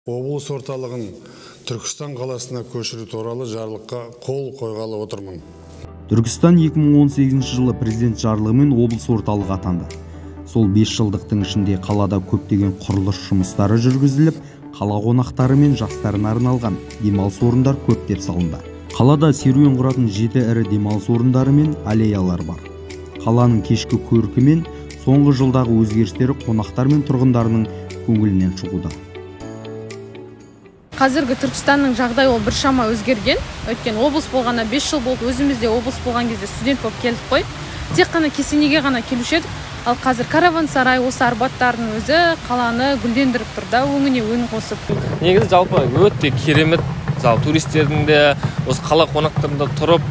Облыс орталығын Түркістан қаласына көшіру туралы жарлыққа қол қойғалы отырмын. Түркістан 2018 жылы президент жарлығымен облыс орталығы атанды. Сол 5 жылдықтың ішінде қалада көптеген құрылыс жұмыстары жүргізіліп, қала қонақтары мен жастарына арналған демалыс орындар көптеп салынды. Қалада серуен құратын 7 ірі демалыс орындары мен аллеялар бар. Қаланың кешкі көркі мен соңғы жылдағы өзгерістері қонақтар мен тұрғындарының көңілінен шығуда. Қазіргі Түркістанның жағдайы ол біршама өзгерген. Өйткені облыс болғанына 5 жыл болды. Өзіміз де облыс болған кезде студент болып келдік қой. Тек қана кесенеге ғана келуші едік. Ал қазір караван-сарай, осы Арбаттардың өзі қаланы гүлдендіріп тұр да, өңіне өң қосып. Негізі жалпы өте керемет. Жалпы туристердің де, осы қала қонақтарының да тұрып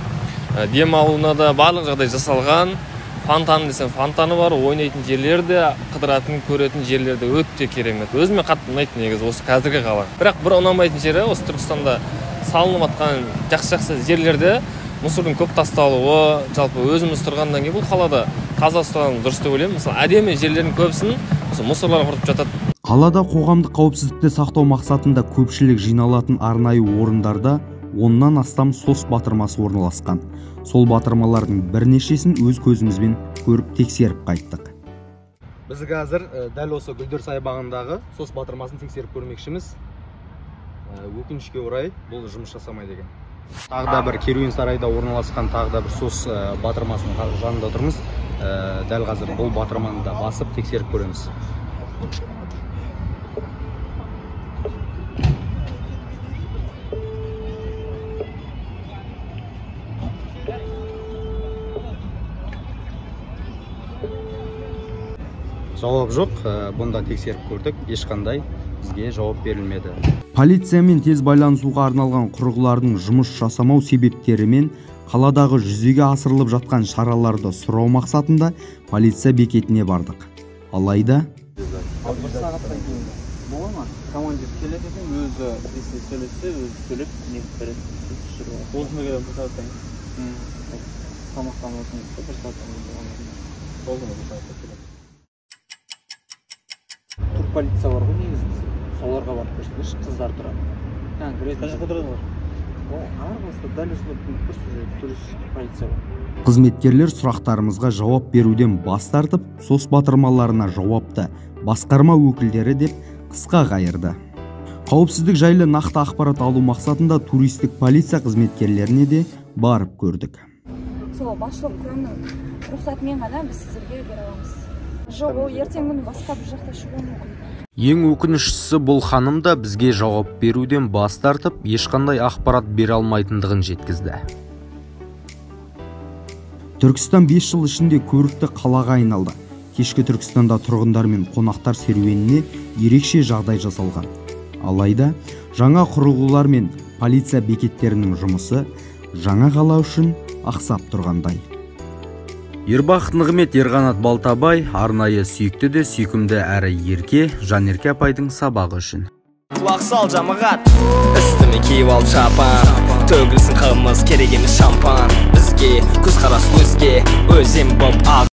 демалуына да барлық жағдай жасалған. Фонтан десең фонтаны бар, ойнайтын жерлер де, қыдыратын, көретін жерлер де өте керемет. Өзіме қатты ұнайды негізі осы қазіргі қала. Бірақ бір ұнамайтын жері осы Түркістанда салынып жатқан жақсы-жақсы жерлерде мусордың көп тасталуы, жалпы өзіміз тұрғаннан кейін бұл қалада таза ұстаған дұрыс деп ойлаймын. Мысалы, әдемі жерлердің көбісін осы мусорлар құртып жатады. Қалада қоғамдық қауіпсіздікті сақтау мақсатында көпшілік жиналатын арнайы орындарда 10-нан астам СОС батырмасы орналасқан. Сол батырмалардың бірнешесін өз көзімізбен көріп тексеріп қайттық. Біз қазір дәл осы Гүлдер саябағындағы СОС батырмасын тексеріп көрмекшіміз. Өкінішке орай бұл жұмыс жасамайды екен. Тағы да бір керуен сарайда орналасқан тағы да бір СОС батырмасының жанында тұрмыз. Дәл қазір бұл батырманы да басып тексеріп көреміз. Жауап жоқ, бұнда тексеріп көрдік, ешқандай бізге жауап берілмеді. Полициямен тез байланысуға арналған құрылғылардың жұмыс жасамау себептерімен қаладағы жүзеге асырылып жатқан шараларды сұрау мақсатында полиция бекетіне бардық. Алайда бір сағаттан кейін бола ма? Командир келеді екен, өзі если сөйлессе, өзі сөйлеп не береді. Осында келеді бір сағаттан кейін. Тамақтанып отырмыз бір сағаттан кейін. Болды ма, бір сағатта келеді. Турполиция бар ғой негізі бізде. Соларға барып көрсеңізші, қыздар тұрады. Конкретно. Қай жақта тұрады олар? Ол арғысында дәл осында бір жерде туристік полиция бар. Қызметкерлер сұрақтарымызға жауап беруден бас тартып, СОС батырмаларына жауапты басқарма өкілдері деп қысқа қайырды. Қауіпсіздік жайлы нақты ақпарат алу мақсатында туристік полиция қызметкерлеріне де барып көрдік. Сол басшылық құрамның рұқсатымен ғана біз сіздерге бере аламыз. Жоқ, ол ертеңгі күні басқа бір жақта шығуы мүмкін. Ең өкініштісі бұл ханым да бізге жауап беруден бас тартып, ешқандай ақпарат бере алмайтындығын жеткізді. Түркістан 5 жыл ішінде көрікті қалаға айналды. Кешкі Түркістанда тұрғындар мен қонақтар серуеніне ерекше жағдай жасалған. Алайда жаңа құрылғылар мен полиция бекеттерінің жұмысы жаңа қала үшін ақсап тұрғандай. Ербақыт Нығмет, Ерқанат Балтабай, арнайы сүйікті де сүйкімді әрі ерке Жанерке апайдың сабағы үшін. Құлақ сал жамағат, үстіме киіп алып шапан, төгілсін қымыз, керек емес шампан. Бізге көзқарас өзге, өзен боп ақ.